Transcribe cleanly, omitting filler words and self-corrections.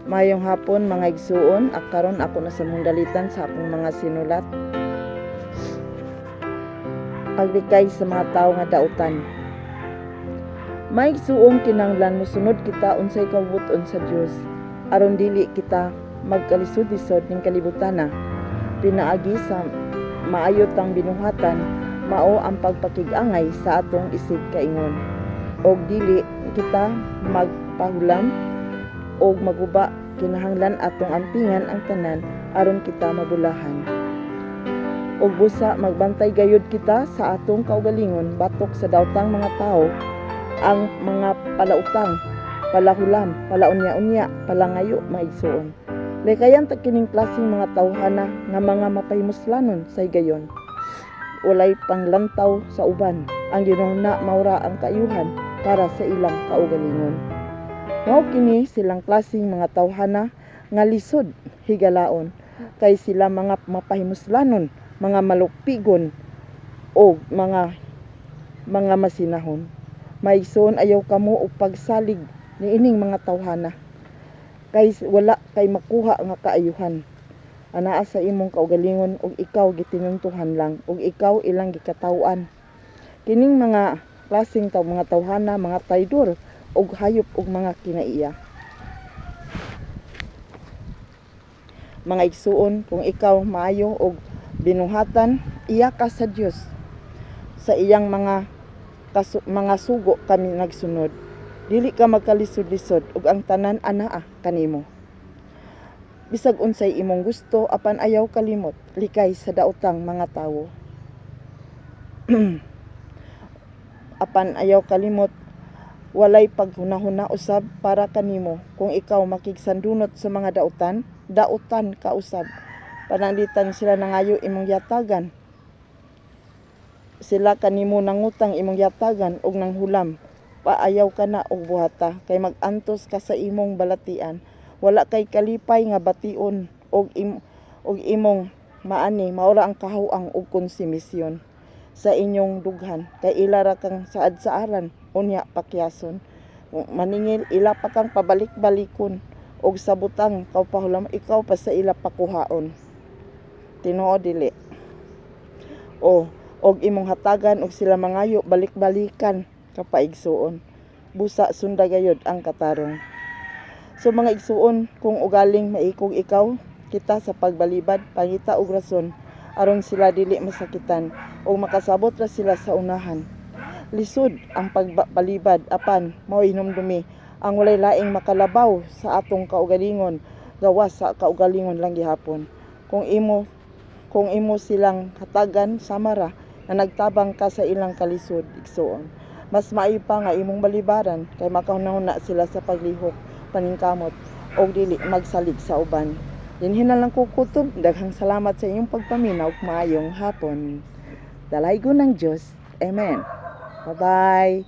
Maayong hapon, mga igsuon, karon ako na sa mong dalitan sa akong mga sinulat. Paglikay sa mga tawo nga dautan. Mga igsuon, kinahanglan mosunod kita unsay kabubut-on sa Dios aron dili kita magkalisod-lisod ning kalibutana. Pinaagi sa maayo tang binuhatan, mao ang pagpakig-angay sa atong isig kaingon. Og dili kita magpahulam og maguba, kinahanglan atong ampingan ang tanan aron kita mabulahan. Og busa magbantay gayud kita sa atong kaugalingon batok sa daotang mga tawo, ang mga palautang, palahulam, palaunya-unya, palangayo, mga igsuon. Likayan ta kining klaseng mga tawhana nga mga mapahimuslanon sa higayon. Walay panglantaw sa uban. Ang ginahuna maura ang kaayuhan para sa ilang kaugalingon. Mao kini silang klaseng mga tawhana nga lisod higalaon kay sila mga mapahimuslanon, mga malupigon o mga masinahon. Mga igsoon, ayaw kamo og pagsalig niining mga tawhana kay wala kay makuha nga kaayuhan. Anaa sa imong kaugalingon ug ikaw gitinuntuhan lang ug ikaw ilang gikataw-an. Kining mga klaseng taw mga tawhana, mga traidor ug hayop ug mga kinaiya. Mga igsuon, kung ikaw maayo og binuhatan, iya ka sa Dios. Sa iyang mga sugo kami nagsunod. Dili ka magkalisod-lisod ug ang tanan anaa kanimo. Bisag unsay imong gusto, apan ayaw kalimot, likay sa daotang mga tawo. Apan ayaw kalimot, walay paghunahuna usab para kanimo kung ikaw makigsandunot sa mga dautan, dautan ka usab. Pananglitan sila nangayo, imong yatagan. Sila kanimo nangutang, imong yatagan, og nanghulam paayaw ka na og buhata kay mag-antos ka sa imong balatian. Wala kay kalipay nga bation og imong maani, maura ang kahaw-ang og konsumisyon sa inyong dughan kay ila ra kang saad-saaran, unya pakyason. Maningil, ila pa kang pabalik-balikon, og sa butang kaw pahulam, ikaw pa sa ila pakuhaon. Tinuod dili? O og imong hatagan og sila mangayo, balik-balikan ka pa, igsuon. Busa sunda gayod ang katarong. So mga igsuon, kung ugaling maikog ikaw kita sa pagbalibad, pangita og rason aron sila dili masakitan ug makasabot ra sila sa unahan. Lisod ang pagbalibad, apan mao hinumdumi ang walay laing makalabaw sa atong kaugalingon gawas sa kaugalingon lang gihapon. Kung imo silang hatagan, sama ra na nagtabang ka sa ilang kalisod, igsuon. Mas maayo pa nga imong balibaran kay makahuna-huna sila sa paglihok, paningkamot og dili magsalig sa uban. Dinhi na lang ko kutob. Daghang salamat sa inyong pagpaminaw. Maayong hapon. Dalaygon ng Diyos. Amen. Bye-bye.